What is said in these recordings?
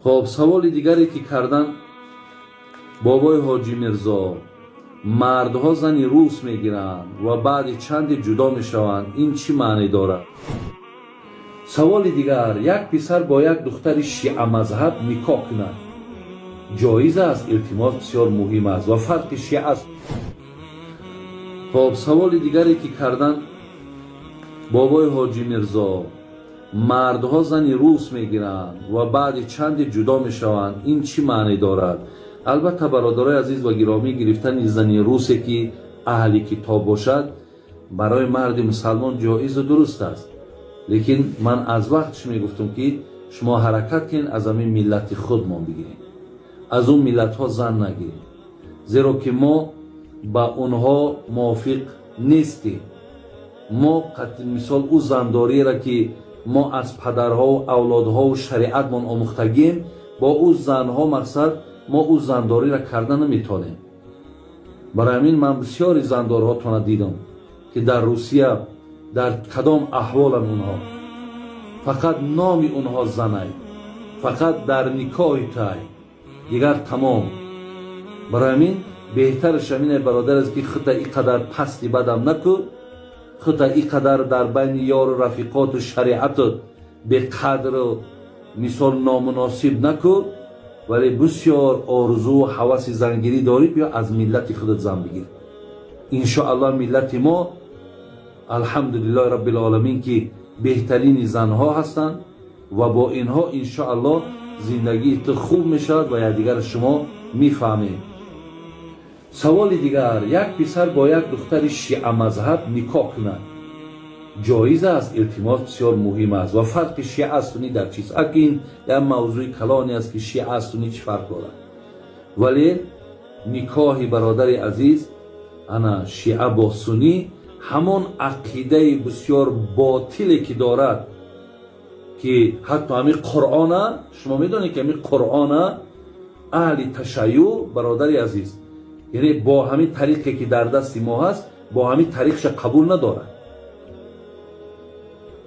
Хоб, саволи дигаре ки кардан: бобои Ҳоҷӣ Мирзо, мардҳо зани рус мегиранд ва баъди чанде ҷудо мешаванд, ин чӣ маъне дорад? Саволи дигар: як писар бо як духтари шиамазҳаб никоҳ кунад, ҷоиз аст? Илтимос, бисёр муҳим аст ва фарқи шиа аст. Хоб, саволи дигаре ки кардан: бобои Ҳоҷӣ Мирзо, мардҳо зани рус мегиранд ва баъди чанде ҷудо мешаванд, ин чӣ маъне дорад? Албатта, бародарои азиз ва гиромӣ, гирифтани зани русе, ки аҳли китоб бошад, барои марди мусалмон ҷоизу дуруст аст. Лекин ман аз вақтш мегуфтам, ки шумо ҳаракат кунед, аз ҳамин миллати худмон бигирем, аз он миллатҳо зан нагирем, зеро ки мо ба онҳо мувофиқ нестем. Мо, мисол, ӯ зандориеро, ки мо аз падарҳову авлодҳову шариатмон омӯхтагием, бо ӯ занҳо, мақсад, мо ӯ зандориро карда наметавонем. Барои ҳамин ман бисёри зандорҳотона дидам, ки дар Русия дар кадом аҳволанд онҳо. Фақат номи онҳо занай, фақат дар никоҳи тай, дигар тамом. Барои ҳамин беҳтараш ҳамин, бародар, аст, ки хута ин қадар пасти бадам накун, хута ин қадар дар байни ёру рафиқоту шариату беқадру, мисол, номуносиб накун. Вале бисёр орзуву ҳаваси зангирӣ дорӣ, биё, аз миллати худат зан бигир. Иншоаллоҳ, миллати мо, алҳамдулиллоҳи роббил оламин, ки беҳтарини занҳо ҳастанд ва бо инҳо, иншоаллоҳ, зиндагии ту хуб мешавад ва якдигаро шумо мефаҳмед. Саволи дигар: як писар бо як духтари шиамазҳаб никоҳ кунад, ҷоиз аст? Илтимос, бисёр муҳим аст ва фарқи шиа суннӣ дар чист? Аки ин як мавзӯи калоне аст, ки шиа суннӣ чӣ фарқ дорад. Вале никоҳи, бародари азиз, ана шиа бо суннӣ, ҳамон ақидаи бисёр ботиле, ки дорад, ки ҳатто ҳамин Қуръона, шумо медонед, ки ҳамин Қуръона аҳли ташайюъ, бародари азиз, яъне бо ҳамин тариқе, ки дар дасти мо ҳаст, бо ҳамин тариқша қабул надорад.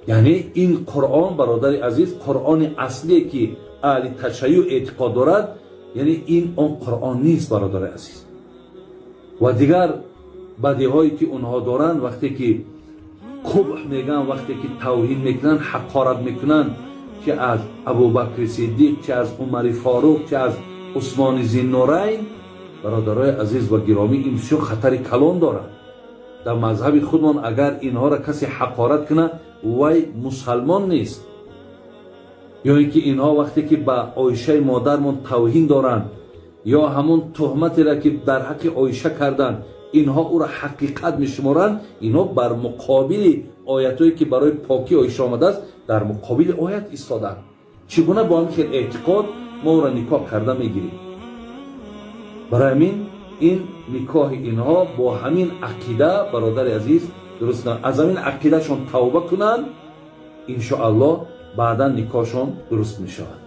Яъне ин Қуръон, бародари азиз, Қуръони аслие, ки аҳли ташайюъ эътиқод дорад, яъне ин он Қуръон нест, бародари азиз. Ва дигар бадиҳое, ки онҳо доранд, вақте ки қубҳ мегӯянд, вақте ки тавҳин мекунанд, ҳақорат мекунанд, чи аз Абубакри Сиддиқ, чи аз Умари Форуқ, чи аз Усмони Зиннурайн, бародарои азиз ва гиромӣ, ин бисёр хатари калон дорад. Дар мазҳаби худмон агар инҳоро касе ҳақорат кунад, вай мусалмон нест. Ё ин ки инҳо вақте ки ба Оишаи модармон тавҳин доранд ё ҳамон туҳматеро, ки дар ҳаққи Оиша карданд, инҳо ӯро ҳақиқат мешуморанд, инҳо бар муқобили оятҳое, ки барои покии Оиша омадааст, дар муқобили оят истоданд. Чӣ гуна бо ҳамин хел эътиқод мо ӯро никоҳ карда мегирем? Барои ҳамин ин никоҳи инҳо бо ҳамин ақида, бародари азиз, дуруст. Аз ҳамин ақидашон тавба кунанд, иншоаллоҳ, баъдан никоҳшон дуруст мешавад.